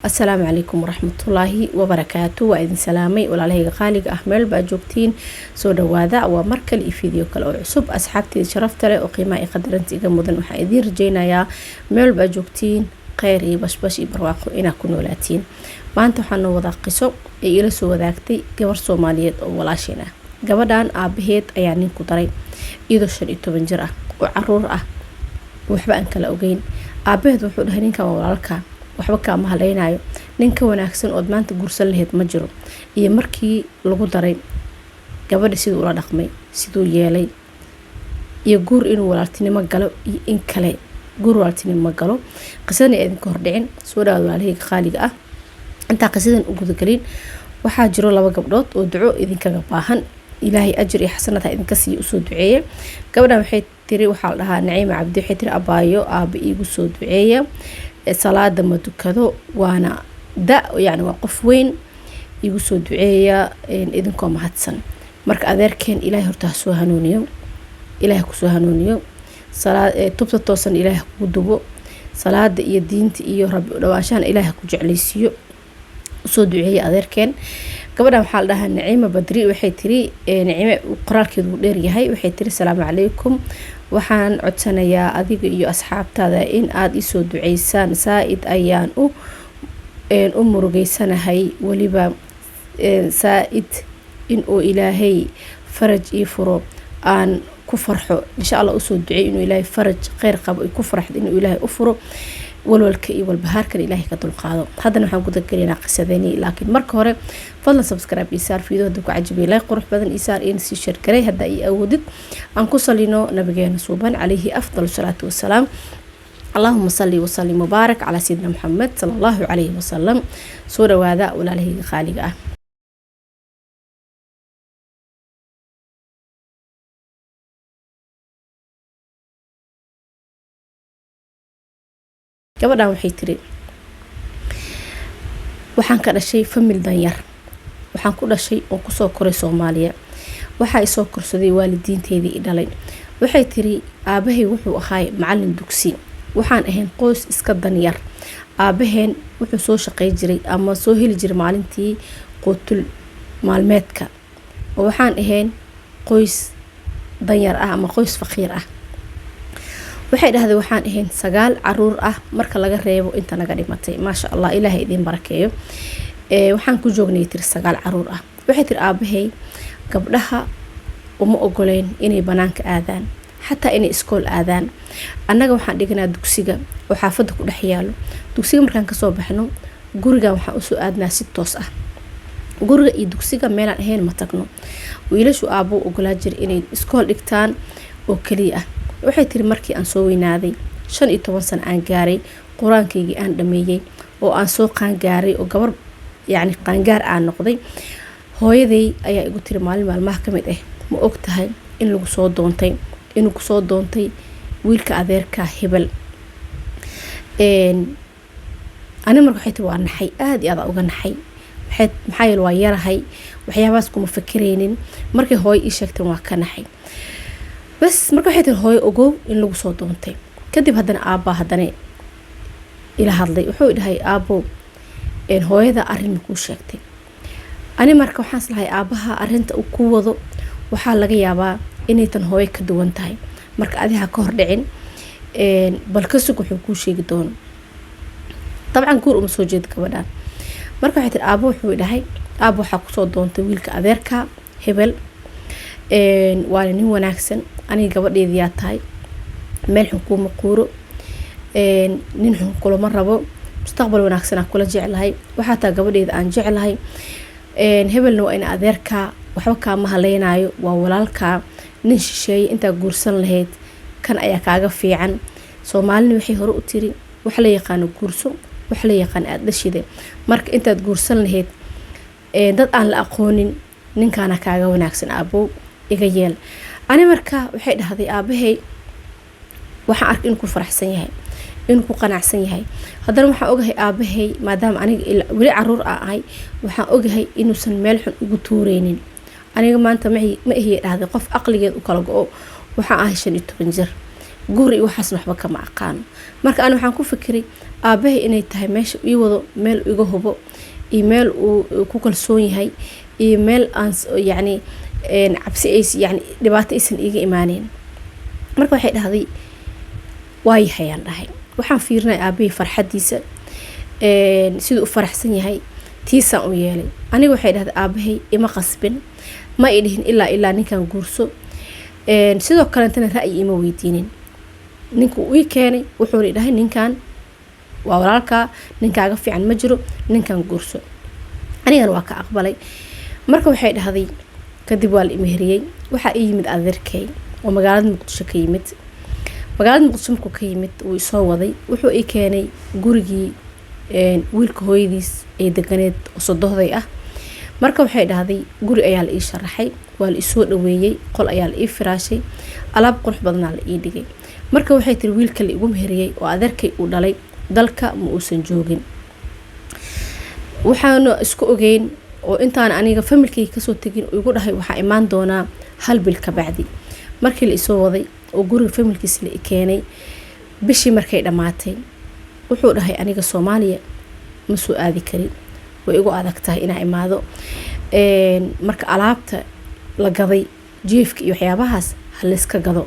Asalaamu calaykum waraxmatullaahi wabarakaatu. Waa idin salaamay, walaalahayga qaaliga ah, meel baa joogtiin, soo dhawaada. Waa mar kale iyo video kale oo cusub. Asxaabteeda sharafta leh oo qiimaha iyo qadaranta iga mudan, waxaan idiin rajeynayaa meel baa joogtiin kheyr iyo bashbash iyo barwaaqo inaad ku noolaatiin. Maanta waxaan noo wadaa qiso ay ila soo wadaagtay gabar Soomaaliyeed oo walaasheen ah. Gabadhan aabaheed ayaa nin ku daray iyadoo 15 jir ah oo caruur ah, waxba aan kala ogeyn. Aabaheed wuxuu dhahay, "Ninkan waa walaalka, waxba kaama haleynayo, nin ka wanaagsan ood maanta guursan lahayd ma jiro." Iyo markii lagu daray gabadha siduu ula dhaqmay, siduu yeelay, iyo guur inuu walaaltinimo galo iyo in kale guur walaaltinimo galo, qisadan idinka hordhicin. Soo dhawaad, walaalahayga qaaliga ah. Intaa qisadan u gudagelin, waxaa jiro laba gabdhood oo duco idinkaga baahan. Ilaahay ajir iyo xasanad ha idinka siiyo, usoo duceeya. Gabadhan waxay tiri, waxaa la dhahaa Naciima Cabdi, waxay tiri, "Abaayo, aaba iigu soo duceeya, salaada ma dukado, waana da, yani waa qof weyn, igu soo duceeya idinkoo mahadsan." Marka adeerkeen Ilaahay horta ha soo hanuuniyo, Ilaahay kusoo hanuuniyo, tubta toosan Ilaahay kugu dubo, salaada iyo diinta iyo Rabbi u dhawaashahan Ilaahay ku jeclaysiiyo. Usoo duceeya adeerkeen. Gabadhan waxaa la dhahaa Naciima Badri. Waxay tiri, Naciime qoraalkeedu wuu dheeryahay, waxay tiri, "Asalaamu calaykum, waxaan codsanayaa adiga iyo asxaabtaada in aada isoo duceysaan. Saa-id ayaan u murugeysanahay, weliba saa-id, inuu Ilaahay faraj ii furo aan ku farxo." Insha Allah usoo duceey inuu Ilaahay faraj kheyr qabo ku farxdo, inuu Ilaahay u furo, walwalka iyo walbahaarkan Ilaahay ka dulqaado. Haddana waxaan gudagelaynaa qisadeeni, laakiin marka hore fadlan subscribe ii saar, video hadduu ku cajabiyay like qurux badan ii saar, iina sii share garay hadda ii awoodid. Aan ku salino nabigeena suuban, calayhi afdal salaatu wasalaam. Allahuma salli wasalim mubaarak calaa sayidina Maxamed sala Allahu calayhi wasalam. Soo dhawaada, walaalahayga qaaliga ah. Gabadhan waxay tiri, "Waxaan ka dhashay family danyar, waxaan ku dhashay oo kusoo koray Soomaaliya. Waxaa isoo korsaday waalidiinteydii i dhalay." Waxay tiri, "Aabahay wuxuu ahaay macalin dugsi. Waxaan ahayn qoys iska danyar. Aabaheen wuxuu soo shaqey jiray ama soo heli jiray maalintii quutul maalmeedka, oo waxaan ahayn qoys danyar ah ama qoys faqiir ah." Waxay dhahday, "Waxaan ahayn 9 caruur ah marka laga reebo inta naga dhimatay." Maasha Allah, Ilaahay idiin barakeeyo. "Waxaan ku joognay," tiri, "9 caruur ah." Waxay tiri, "Aabahay gabdhaha uma ogoleyn inay banaanka aadaan, xataa inay iskool aadaan. Annaga waxaan dhiganaa dugsiga oo xaafadda ku dhex yaalo. Dugsiga markaan kasoo baxno, gurigan waxaan usoo aadnaa si toos ah. Guriga iyo dugsiga meelaan ahayn ma tagno. Wiilashu aabuu ogolaa jira inay iskool dhigtaan oo keliya ah." Waxay tiri, "Markii aan soo weynaaday, 15 sano aan gaaray, qur-aankaygii aan dhameeyey oo aan soo qaangaaray oo gabar yacni qaangaar aan noqday, hooyaday ayaa igu tiri maalin maalmaha ka mid ah, 'Ma og tahay in lagu soo doontay, inuu kusoo doontay wiilka adeerka hebel?' Ani marka," waxay tiri, "waa naxay, aada iyo aada uga naxay. Maxaa yeele waa yarahay, waxyaabahaas kuma fikiraynin. Markay hooyo ii sheegteen waa ka naxay bas." Marka waxay tiri, "Hooyo, ogow in lagu soo doontay. Kadib haddana aabbaa haddana ila hadlay. Wuxuu dhahay, 'Aabbow, hooyada arrin ma kuu sheegtay?' Ani marka waxaan islahay aabbaha arrinta uu ku wado waxaa laga yaabaa inaytan hooyo ka duwan tahay, marka adiha ka hor dhicin, bal ka sug wuxuu kuu sheegi doono." Dabcan guur uma soo jeedo gabadhan. Marka waxay tiri, "Aabbo wuxuu dhahay, 'Aabbo, waxaa kusoo doontay wiilka adeerka hebel, waana nin wanaagsan. Aniga gabadheediyaa tahay, meel xun kuuma quuro, nin xun kulama rabo, mustaqbal wanaagsanaa kula jeclahay. Waxaa taa gabadheeda aan jeclahay. Hebelna waa ina adeerkaa, waxba kaama haleynayo, waa walaalkaa. Nin shisheeye intaa guursan lahayd, kan ayaa kaaga fiican. Soomaalina waxay hore u tiri, wax la yaqaano guurso, wax la yaqaan aada dhashide. Marka intaad guursan lahayd dad aan la aqoonin, ninkaana kaaga wanaagsan. Aabow, iga yeel.' Ani marka," waxay dhahday, "aabahay waxaan arkay inuu ku faraxsan yahay, inuu ku qanacsan yahay. Haddana waxaan ogahay aabahay, maadaama aniga weli caruur aan ahay, waxaan ogahay inuusan meel xun igu tuureynin. Aniga maanta ma ihiya," dhahday, "qof aqligeed u kala go-o. Waxaan ahay 15 jir. Guri iyo waxaasna waxba kama aqaano. Marka ani waxaan ku fikiray aabahay inay tahay meesha ii wado meel iga hubo iyo meel uu ku kalsoon yahay iyo meel aan yacni cabsi ays, yani dhibaato aysan iiga imaaneyn. Marka waxay dhahday, "Waayahayaan," dhahay. Waxaan fiirinay aabahii farxadiisa, siduu u faraxsan yahay, tiisaan u yeelay. Aniga, waxay dhahday, aabahay ima qasbin, ma i dhihin ilaa ilaa ninkan guurso. Sidoo kaleetana ra'yi ima weydiinin. Ninka uu ii keenay wuxuuna dhahay, "Ninkan waa walaalkaa, ninkaaga fiican ma jiro, ninkan guurso." Anigana waa ka aqbalay. Marka waxay dhahday, kadib waa la imeheriyey. Waxaa ii yimid adeerkay oo magaalada Muqdisho ka yimid. Magaalada Muqdisho markuu ka yimid, wuu isoo waday, wuxuu ii keenay gurigii wiilka hooyadiis ee deganeed oo sodohday ah. Marka waxay dhahday, guri ayaa la ii sharaxay, waa la isoo dhaweeyey, qol ayaa la ii firaashay, alaab qurux badanaa la ii dhigay. Marka waxay tiri, wiilka la igu meheriyey oo adeerkay uu dhalay dalka ma uusan joogin. Waxaana isku ogeyn oo intaan aniga familkayga kasoo tegin igu dhahay, waxaa imaan doonaa hal bil ka bacdi. Markii la isoo waday oo guriga familkiis la i keenay, bishii markay dhammaatay, wuxuu dhahay, "Aniga Soomaaliya ma soo aadi karin, way igu adag tahay inaa imaado. Marka alaabta la gaday, jiifka iyo waxyaabahaas, ha layska gado.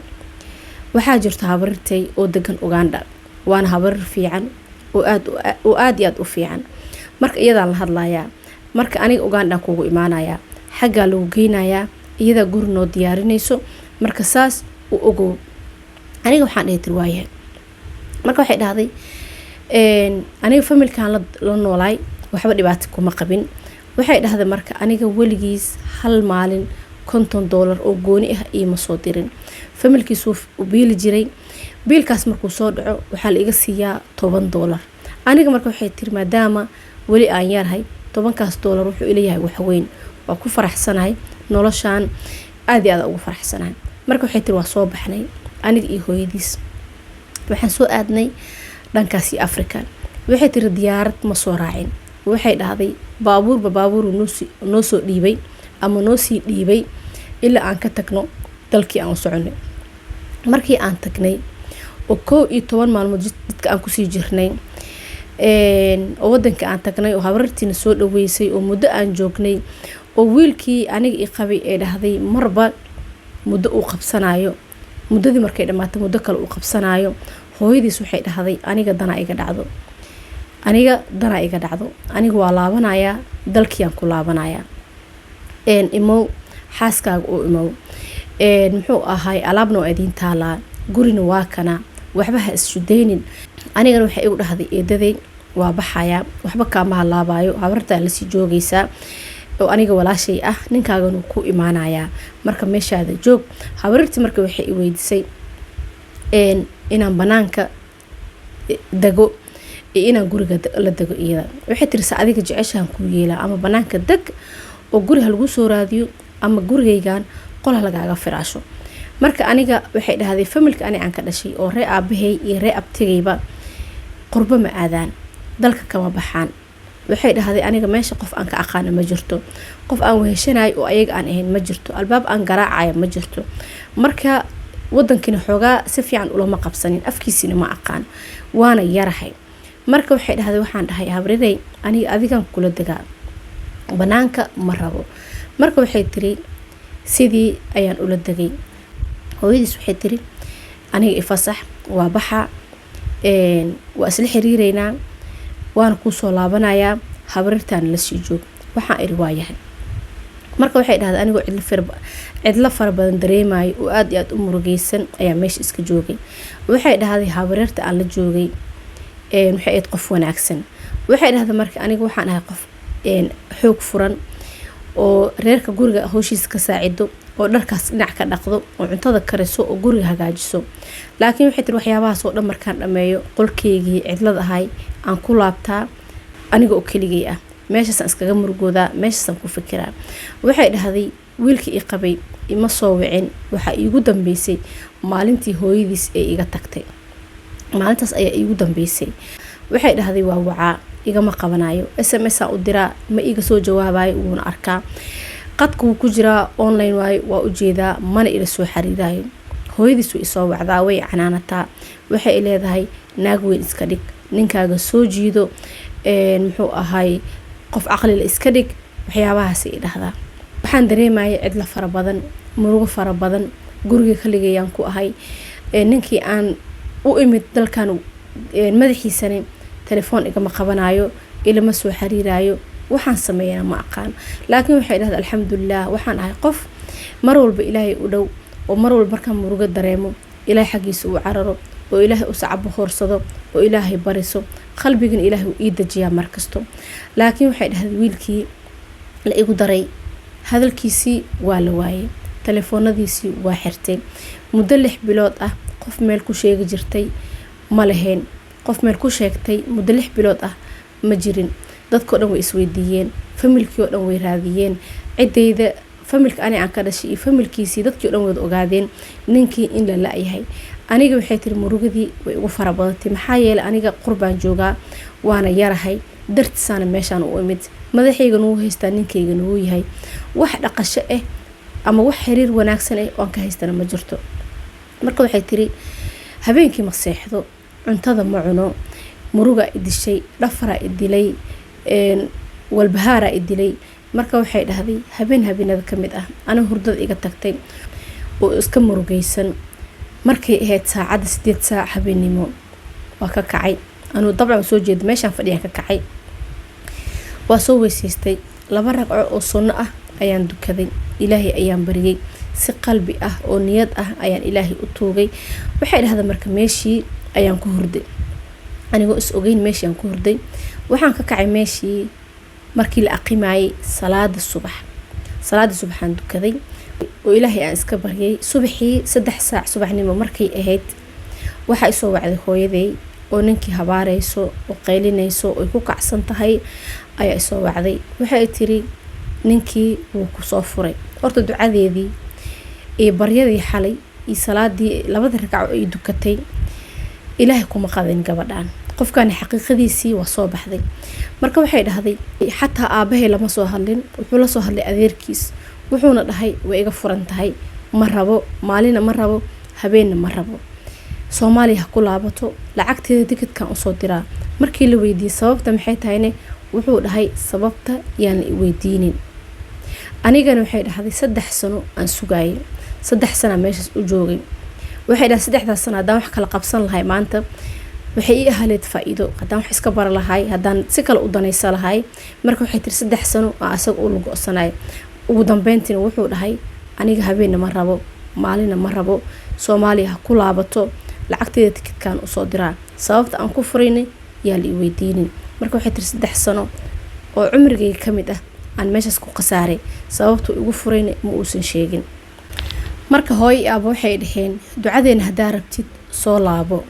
Waxaa jirta habarirtay oo degan Uganda, waana habarir fiican oo aad oo aada iyo aada u fiican. Marka iyadaan la hadlayaa. Marka aniga Ugandaan kugu imaanayaa, xaggaa lagu geynayaa, iyadaa guri noo diyaarinayso. Marka saas u ogow." Aniga waxaan dhahay, tir, "Waayahay." Marka waxay dhahday, aniga familkan la noolaay, waxba dhibaato kuma qabin. Waxay dhahday, marka aniga weligiis hal maalin $50 oo gooni ah iima soo dirin. Familkiisuu u biili jiray. Biilkaas markuu soo dhaco, waxaa la iga siiyaa $10 aniga. Marka waxay tiri, maadaama weli aan yarahay, tobankaas doolar wuxuu ilayahay waxweyn, waa ku faraxsanahay, noloshaan aada iyo aada ugu faraxsanahay. Marka waxay tiri, waa soo baxnay aniga iyo hooyadiis, waxaan soo aadnay dhankaasi Africa. Waxay tiri, diyaarad ma soo raacin. Waxay dhahday, baabuurba baabuuru noo soo dhiibay ama noo sii dhiibay ilaa aan ka tagno dalkii aan u soconay. Markii aan tagnay oo 11 maalmood jidka aan kusii jirnay oo wadanka aan tagnay oo habarartiina soo dhaweysay oo muddo aan joognay oo wiilkii aniga i qabay ee dhahday marba muddo uu qabsanayo, muddadii markay dhamaato muddo kale uu qabsanayo, hooyadiis waxay dhahday, "Aniga dana iga dhacdo, aniga dana iga dhacdo, aniga waa laabanayaa, dalkiiyaan ku laabanayaa. Imow xaaskaaga oo imow, muxuu ahay, alaabna waa idiin taalaa, gurina waa kana, waxba ha issudaynin." Anigana waxay igu dhahday eedaday, "Waa baxayaa, waxba kaama halaabayo, habartaa lasii joogaysaa oo aniga walaashay ah, ninkaaganu ku imaanayaa, marka meeshaada joog." Habarirtii marka waxay i weydiisay inaan banaanka dego iyo inaan guriga la dego iyada. Waxay tiri, "Se adiga jeceshahan kuu yeelaa, ama banaanka deg oo guri ha lagu soo raadiyo, ama gurigaygan qol ha lagaaga firaasho." Marka aniga waxay dhahday, familka ani aan ka dhashay oo ree aabahay iyo ree abtigayba qurbo ma aadaan, dalka kama baxaan. Waxay dhahday, aniga meesha qof aan ka aqaano ma jirto, qof aan weheshanayo oo ayaga aan ahayn ma jirto, albaab aan garaacayo ma jirto. Marka wadankina xoogaa si fiican ulama qabsanin, afkiisina ma aqaan, waana yarahay. Marka waxay dhahday, waxaan dhahay, "Habrirey, aniga adigan kula degaa, banaanka ma rabo." Marka waxay tiri, sidii ayaan ula degay. Hooyadiis waxay tiri, "Aniga ifasax, waa baxa, waa isla xiriireynaa, waana kuusoo laabanayaa, habrirtaana lasii joog." Waxaan iri, "Waayahay." Marka waxay dhahday, anigoo cidlo fara badan dareemayo oo aada iyo aada u murugeysan ayaa meesha iska joogay. Waxay dhahday, habareerta aan la joogay waxay ahayd qof wanaagsan. Waxay dhahday, marka aniga waxaan ahay qof xoog furan oo reerka guriga howshiisa ka saacido oo dharkaas dhinac ka dhaqdo oo cuntada kariso oo guriga hagaajiso. Laakiin waxay tiri, waxyaabahaas oo dhan markaan dhameeyo, qolkeygii cidlada ahay aan ku laabtaa aniga oo keligay ah, meeshaasaan iskaga murugoodaa, meeshaasaan ku fikiraa. Waxay dhahday, wiilkii i qabay ima soo wicin. Waxaa iigu dambeysay maalintii hooyadiis ee iga tagtay, maalintaas ayaa iigu dambeysay. Waxay dhahday, waa wacaa, igama qabanayo, SMS aan u diraa, ma iga soo jawaabayo, wuuna arkaa qadka wuu ku jiraa, online waayo, waa ujeedaa, mana ila soo xariirayo. Hooyadiis way isoo wacdaa, way canaanataa, waxay leedahay naag weyn iska dhig, ninkaaga soo jiido, muxuu ahay, qof caqlila iska dhig, waxyaabahaas ay dhahdaa. Waxaan dareemayay cidla fara badan, murugo fara badan. Guriga kaligayaan ku ahay. Ninkii aan u imid dalkan madaxiisani telefoon igama qabanayo, ilama soo xiriirayo, waxaan sameeyana ma aqaan. Laakiin waxay dhahday, alxamdulilah, waxaan ahay qof mar walba Ilaahay u dhow, oo mar walba markaan murugo dareemo Ilaahay xaggiisa uu cararo, oo Ilaahay u sacabo hoorsado, oo Ilaahay bariso, qalbigana Ilaahay uu ii dejiyaa markasto. Laakiin waxay dhahday, wiilkii la igu daray hadalkiisii waa la waayay, telefoonadiisii waa xirtay muddo 6 bilood ah. Qof meel ku sheegi jirtay ma lahayn, qof meel ku sheegtay muddo 6 bilood ah ma jirin. Dadkao dhan way isweydiiyeen, familkii oo dhan way raadiyeen, ciddayda, familka ani aan ka dhashay iyo familkiisii, dadkii o dhan wada ogaadeen ninkii in la la-yahay. Aniga waxay tiri, murugadii way igu fara badatay, maxaa yeelay aniga qurbaan joogaa, waana yarahay, dartiisaana meeshaan u imid, madaxayga nugu haystaa, ninkayga nugu yahay, wax dhaqasho ah ama wax xiriir wanaagsan ah oon ka haystana ma jirto. Marka waxay tiri, habeenkii ma seexdo, cuntada ma cuno, murugaa i dishay, dhafaraa i dilay, walbahaaraa i dilay. Marka waxay dhahday, habeen habeenada ka mid ah, aniga hurdada iga tagtay oo iska murugaysan, markay ahayd saacadda 8 saac habeennimo, waa ka kacay. Anuu dabcan soo jeeda, meeshaan fadhiyaan ka kacay, waa soo weysaystay, laba ragco oo sunno ah ayaan dukaday, Ilaahay ayaan bariyey, si qalbi ah oo niyad ah ayaan Ilaahay u tuugay. Waxay dhahday, marka meeshii ayaan ku hurday, anigoo is ogeyn meeshii aan ku hurday. Waxaan ka kacay meeshii markii la aqimayay salaada subax. Salaada subaxaan dukaday oo Ilaahay aan iska baryay. Subaxii 3 saac subaxnimo markay ahayd, waxaa isoo wacday hooyaday oo ninkii habaareyso oo qaylinayso oy ku kacsan tahay ayaa isoo wacday. Waxay tiri, ninkii wuu kusoo furay. Horta ducadeedii iyo baryadii xalay iyo salaadii labada ragco ay dukatay Ilaahay kuma qadin gabadhan, qofkani xaqiiqadiisii waa soo baxday. Marka waxay dhahday, xataa aabahay lama soo hadlin, wuxuu la soo hadlay adeerkiis, wuxuuna dhahay way iga furan tahay, ma rabo, maalina ma rabo, habeenna ma rabo, Soomaaliya ha ku laabato, lacagteeda tikidkan usoo diraa. Markii la weydiiyey sababta maxay tahayne, wuxuu dhahay sababta yaan la iweydiinin. Anigana waxay dhahday, 3 sano aan sugaayay, 3 sana meeshaas u joogay. Waxay dhahday, saddexdaas sano haddaan wax kala qabsan lahay maanta waxay ii ahaleed faa-iido, haddaan wax iska bara lahay, haddaan si kale u danaysa lahay. Marka waxay tiri, 3 sano aan asaga u lugo-sanay, ugu dambeyntiina wuxuu dhahay aniga habeenna ma rabo, maalina ma rabo, Soomaaliya ha ku laabato, lacagteeda tikidkan usoo diraa, sababta aan ku furaynay yaa la iweydiinin. Marka waxay tiri, 3 sano oo cumrigayga ka mid ah aan meeshaas ku khasaaray, sababtuu igu furayna ma uusan sheegin. Marka hooyo aaba waxay dhaheen, ducadeena haddaa rabtid soo laabo.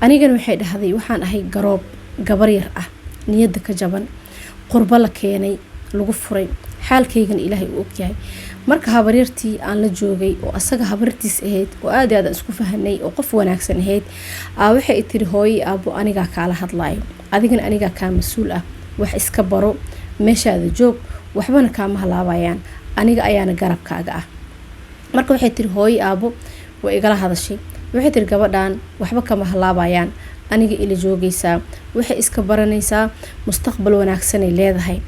Anigana waxay dhahday, waxaan ahay garoob, gabar yar ah, niyadda ka jaban, qurbo la keenay, lagu furay, xaalkaygana Ilaahay uu ogyahay. Marka habaryartii aan la joogay oo asaga habaryartiis ahayd oo aad aad aan isku fahanay oo qof wanaagsan ahayd aa waxay tiri, hooyo aabo anigaa kaala hadlayo, adigana anigaa kaa mas-uul ah, wax iska baro, meeshaada joog, waxbana kaama halaabayaan, aniga ayaana garabkaaga ah. Marka waxay tiri, hooyo aabo way igala hadashay, waxay tiri gabadhan waxba kama halaabayaan, aniga ila joogaysaa, waxay iska baranaysaa, mustaqbal wanaagsanay leedahay,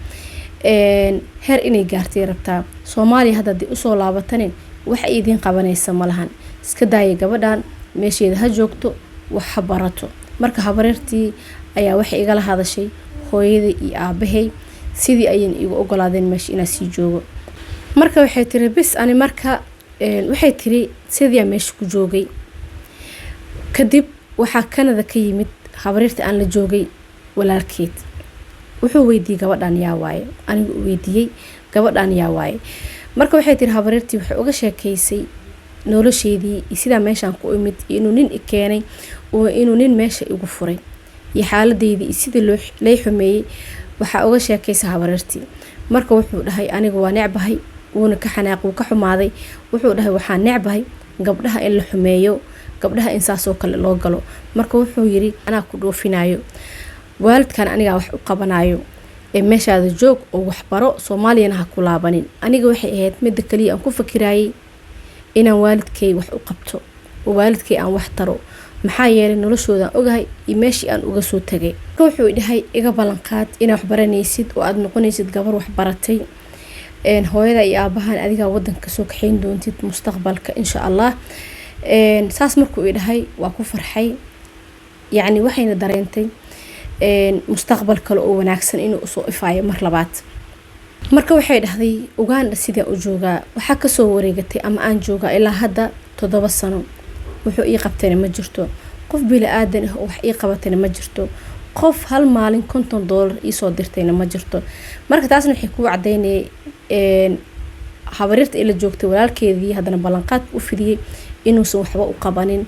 heer inay gaartay rabtaa, Soomaaliya hadda hadii usoo laabatani wax ay idiin qabanaysa malahan, iska daaya gabadhan, meesheeda ha joogto, wax ha barato. Marka habaryartii ayaa waxay igala hadashay hooyadii iyo aabahay, sidii ayayna igu ogolaadeen meesha inaa sii joogo. Marka waxay tiri, bis ani marka waxay tiri sidiiaa meesha ku joogay. Kadib waxaa Canada ka yimid habaryartii aan la joogay walaalkeed. Wuxuu weydiiyey gabadhan yaa waaye, anigu u weydiiyey gabadhan yaa waaye. Marka waxay tiri, habaryartii waxay uga sheekeysay nolosheedii iyo sidaa meeshaan ku imid, iyo inuu nin i keenay oo inuu nin meesha igu furay, iyo xaaladeydii iyo sidii loo lay xumeeyey. Waxaa uga sheekaysa habaryartii. Marka wuxuu dhahay aniga waa necbahay, wuuna ka xanaaq, wuu ka xumaaday. Wuxuu dhahay waxaa necbahay gabdhaha in la xumeeyo, gabdhaha in saasoo kale loo galo. Marka wuxuu yiri, anaa ku dhoofinayo, waalidkan anigaa wax u qabanayo, ee meeshaada joog oo waxbaro, Soomaaliyana ha ku laabanin. Aniga waxay ahayd midda kaliya aan ku fakiraayay inaan waalidkay wax u qabto. Oo waalidkay aan wax taro, maxaa yeelay noloshoodaan ogahay iyo meeshii aan uga soo tagay. Wuxuu dhahay, iga ballanqaad inaad waxbaranaysid oo aada noqonaysid gabar waxbaratay, hooyada iyo aabahan adigaa wadanka kasoo kaxeyn doontid mustaqbalka, insha Allah. Saas markuu i dhahay waa ku farxay. Yacni waxayna dareentay mustaqbal kale oo wanaagsan inuu usoo ifaayo mar labaad. Marka waxay dhahday, Uganda sidaan u joogaa waxaa kasoo wareegatay ama aan joogaa ilaa hadda 7 sano. Wuxuu ii qabtayna ma jirto, qof bili aadan ah oo wax ii qabatayna ma jirto, qof hal maalin $50 iisoo dirtayna ma jirto. Marka taasna waxay kuu cadaynayay habaryarta ila joogtay walaalkeedii haddana ballanqaadka u fidiyey inuusan waxba u qabanin,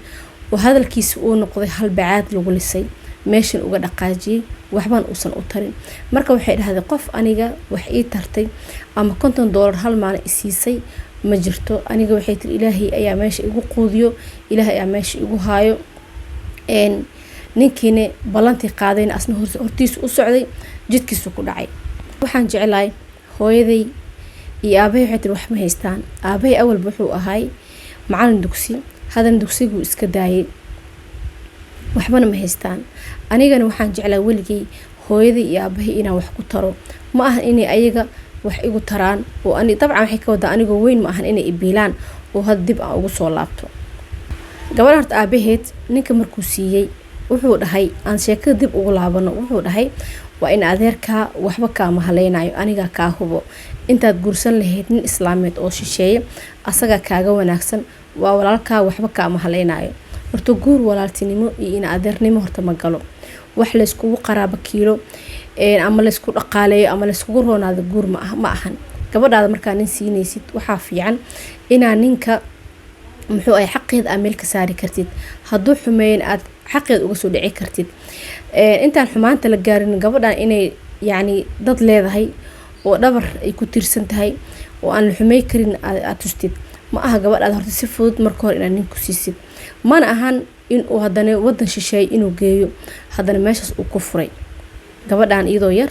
oo hadalkiisa uu noqday hal bacaad lagu lisay, meeshan uga dhaqaajiyey, waxbaan uusan u tarin. Marka waxay dhahday, qof aniga wax ii tartay ama $50 hal maalin isiisay ma jirto. Aniga waxay tiri, Ilaahay ayaa meesha igu quudiyo, Ilaahay ayaa meesha igu haayo. Ninkiina ballantii qaadayna asna hortiisa u socday, jidkiisu ku dhacay. Waxaan jeclahay hooyaday iyo aabahay. Waxay tiri, wax ma haystaan. Aabahay awalba wuxuu ahay macalin dugsi, haddana dugsiguu iska daayay, waxbana ma haystaan. Anigana waxaan jeclaa weligay hooyaday iyo aabahay inaan wax ku taro. Ma ahan inay ayaga wax igu taraan oo ani dabcan waxay ka wadaa anigoo weyn, ma ahan inay ibiilaan oo hadda dib aan ugu soo laabto. Gabadha horta aabaheed ninka markuu siiyey wuxuu dhahay, aan sheekada dib ugu laabano, wuxuu dhahay, waa in adeerkaa waxba kaama haleynayo, anigaa kaa hubo. Intaad guursan lahayd nin islaameed oo shisheeye, asagaa kaaga wanaagsan, waa walaalkaa, waxba kaama haleynayo. Horta guur walaaltinimo iyo in adeernimo horta ma galo. Wax layskugu qaraabo kiilo ama laysku dhaqaaleeyo ama layskugu roonaado guur ma ahan. Gabadhaada markaa nin siinaysid, waxaa fiican inaa ninka muxuu ay xaqeeda aa meel ka saari kartid, hadduu xumeeyan aad xaqeeda uga soo dhici kartid intaan xumaanta la gaarin. Gabadhan inay yacni dad leedahay oo dhabar ay ku tiirsan tahay oo aan la xumey karin aad tustid. Ma aha gabadhaad horta si fudud marka hore inaad nin ku siisid, mana ahan in uu haddana wadan shisheey inuu geeyo, haddana meeshaas uu ku furay gabadhan iyadoo yar.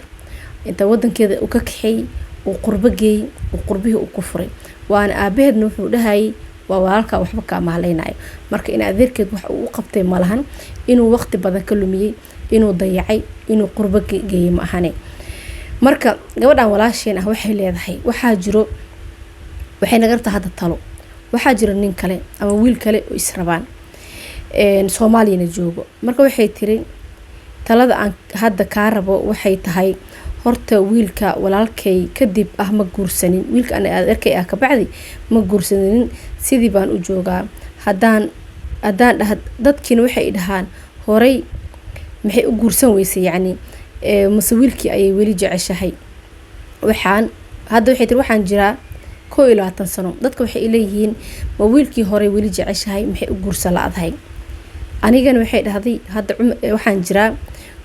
Inta wadankeeda uu ka kaxeeyey, uu qurbo geeyey, uu qurbihii uu ku furay. Waana aabaheedna wuxuu dhahayay, waa walaalkaa, waxba kaama haleynayo. Marka in adeerkeed wax uu u qabtay malahan, inuu waqti badan ka lumiyey, inuu dayacay, inuu qurbo geeyey ma ahane. Marka gabadhan walaasheen ah waxay leedahay, waxaa jiro, waxay naga rabtaa hadda talo. Waxaa jiro nin kale ama wiil kale oo israbaan, Soomaaliyana joogo. Marka waxay tiri, talada aan hadda kaa rabo waxay tahay, horta wiilka walaalkay kadib ah ma guursanin, wiilka ana adeerkay ah kabacdi ma guursanin, sidii baan u joogaa. Haddaan dhaha dadkiina waxay dhahaan, horey maxay u guursan weysay? Yacni mase wiilkii ayay weli jeceshahay? Waxaan hadda, waxay tiri, waxaan jiraa 21 sano. Dadka waxay leeyihiin, ma wiilkii horey weli jeceshahay? Maxay u guursan la-dahay? Anigana waxay dhahday, hadda waxaan jiraa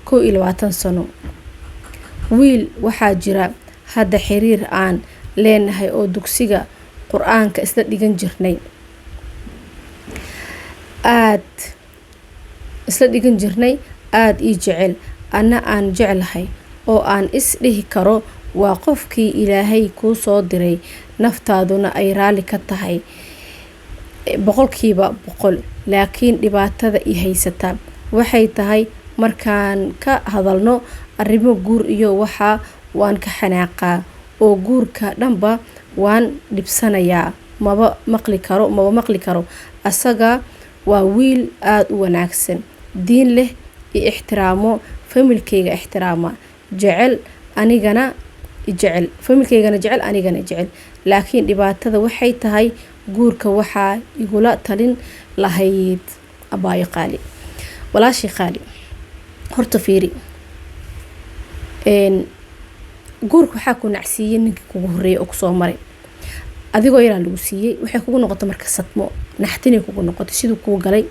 21 sano. Wiil waxaa jira hadda xiriir aan leenahay oo dugsiga Qur-aanka isla dhigan jirnay, aad isla dhigan jirnay, aada ii jecel, anna aan jeclahay, oo aan is dhihi karo waa qofkii Ilaahay kuu soo diray, naftaaduna ay raalli ka tahay 100%. Laakiin dhibaatada i haysata waxay tahay, markaan ka hadalno arrimo guur iyo waxaa, waan ka xanaaqaa oo guurka dhanba waan dhibsanayaa, maba maqli karo, maba maqli karo. Asaga waa wiil aada u wanaagsan, diin leh, i ixtiraamo, familkayga ixtiraama, jecel, anigana jecel, familkaygana jecel, anigana jecel. Laakiin dhibaatada waxay tahay guurka. Waxaa igula talin lahayd, abaayo qaali, walaashii qaali? Horta fiiri, guurka waxaa ku nacsiiyey ninkii kugu horreeyay oo kusoo maray adigoo yaraa lagu siiyey. Waxay kugu noqotay marka sadmo, naxtinay kugu noqotay siduu kuu galay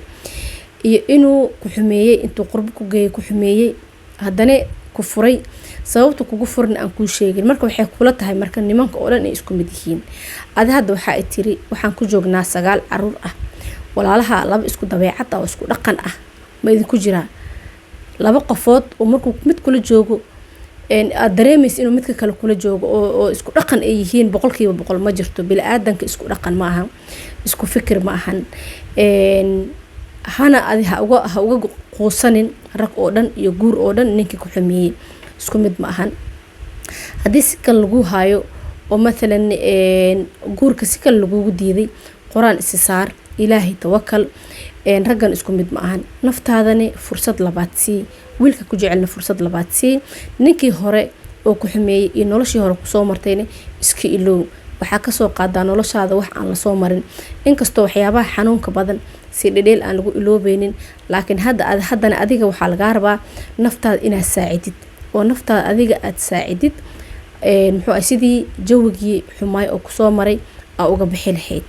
iyo inuu ku xumeeyey, intuu qurbo ku geeyay ku xumeeyey, haddana ku furay. Sababta kugu furna aan kuu sheegin. Marka waxay kula tahay marka nimanka oo dhan ay isku mid yihiin. Adi hadda waxaa i tiri, waxaan ku joognaa sagaal caruur ah. Walaalaha laba isku dabeecad ah oo isku dhaqan ah ma idinku jiraa? Laba qofood oo markuu mid kula joogo Aad dareemaysa inuu midka kale kula joogo oo isku dhaqan ay yihiin 100%, ma jirto. Bili-aadanka isku dhaqan ma ahan, isku fikir ma ahan. Hana adi ha uga quusanin rag oo dhan iyo guur oo dhan. Ninkii ku xumeeyey isku mid ma ahan. Haddii si kale lagu haayo oo mathalan guurka si kale lagugu diiday, Qur-aan isi saar, Ilaahay tawakal. Raggan isku mid ma ahan. Naftaadani fursad labaad sii, wiilka ku jecelna fursad labaad sii. Ninkii hore oo ku xumeeyey iyo noloshii hore kusoo martayna iska iloow. Waxaa kasoo qaadaa noloshaada wax aan lasoo marin, inkastoo waxyaabaha xanuunka badan si dhedheel aan lagu iloobeynin. Laakiin hadda haddana adiga waxaa lagaa rabaa naftaada inaad saacidid, oo naftaada adiga aada saacidid, muxuu ah, sidii jawigii xumaay oo kusoo maray aa uga bixi lahayd.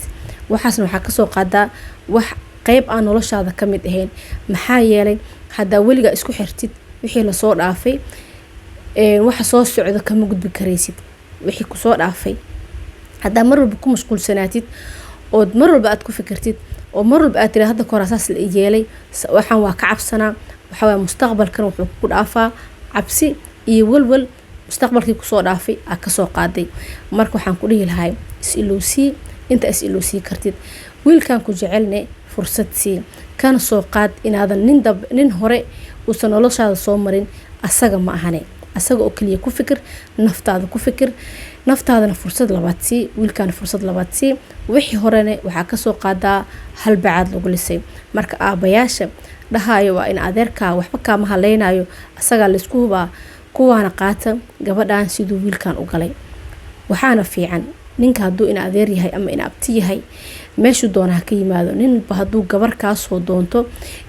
Waxaasna waxaa kasoo qaadaa wax qeyb aan noloshaada ka mid ahayn. Maxaa yeelay, haddaa weligaa isku xirtid wixii lasoo dhaafay, waxa soo socda kama gudbi karaysid. Wixii kusoo dhaafay haddaa mar walba ku mashquulsanaatid, ood mar walba aad ku fikirtid, oo mar walba aad tiri hadda kahor saas la yeelay, waxaan waa ka cabsanaa, waxaa waaya mustaqbalkan wuxuu ku dhaafaa cabsi iyo walwal mustaqbalkii kusoo dhaafay aa kasoo qaaday. Marka waxaan ku dhihi lahay, is ilowsii inta is ilowsii kartid. Wiilkan ku jecelne fursad sii, kana soo qaad inaadan nin dab nin hore uusan noloshaada soo marin. Asaga ma ahane, asaga oo kaliya ku fikir, naftaada ku fikir. Naftaadana fursad labaad sii, wiilkaana fursad labaad sii. Wixii horene waxaa kasoo qaadaa halbacaad lagu lisay. Marka aabayaasha dhahayo waa in adeerkaa waxba kaama haleynayo, asagaa laysku hubaa, kuwaana qaata gabadhan siduu wiilkan u galay. Waxaana fiican, ninka hadduu in adeer yahay ama in abti yahay, meeshuu doona ha ka yimaado, ninba hadduu gabar kaasoo doonto,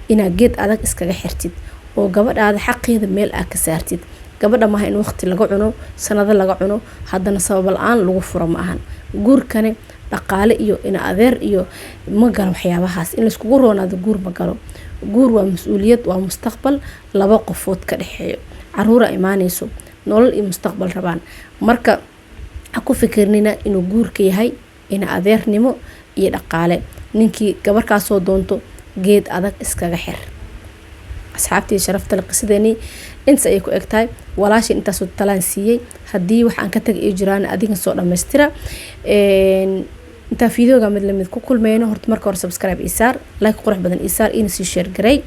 inaad geed adag iskaga xirtid oo gabadhaada xaqeeda meel aad ka saartid. Gabadha maaha in waqti laga cuno, sanado laga cuno, haddana sabab la-aan lagu furo ma ahan. Guurkani dhaqaale iyo in adeer iyo ma galo. Waxyaabahaas in layskugu roonaado guur ma galo. Guur waa mas-uuliyad, waa mustaqbal laba qofood ka dhexeeyo, caruura imaaneyso, nolol iyo mustaqbal rabaan. Marka ha ku fikirnina inuu guurka yahay ina adeernimo iyo dhaqaale. Ninkii gabarkaasoo doonto geed adag iskaga xir. Asxaabtii sharafta le, qisadeenii intaas ayay ku eg tahay. Walaashin intaasoo talaan siiyey. Haddii wax aan ka tagay ay jiraan, adiga soo dhammaystira. Intaa videoga mid lamid ku kulmeyno, horta marka hore subscribe ii saar, like qurux badan ii saar, iina sii share garay.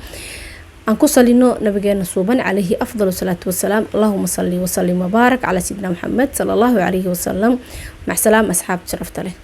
Aan ku salino nabigeena suuban, calayhi afdal salaatu wasalaam. Allahuma salli wasalim wabaarak calaa sayidina Maxamed sala Allahu calayhi wasalam. Macsalaam, asxaabta sharafta leh.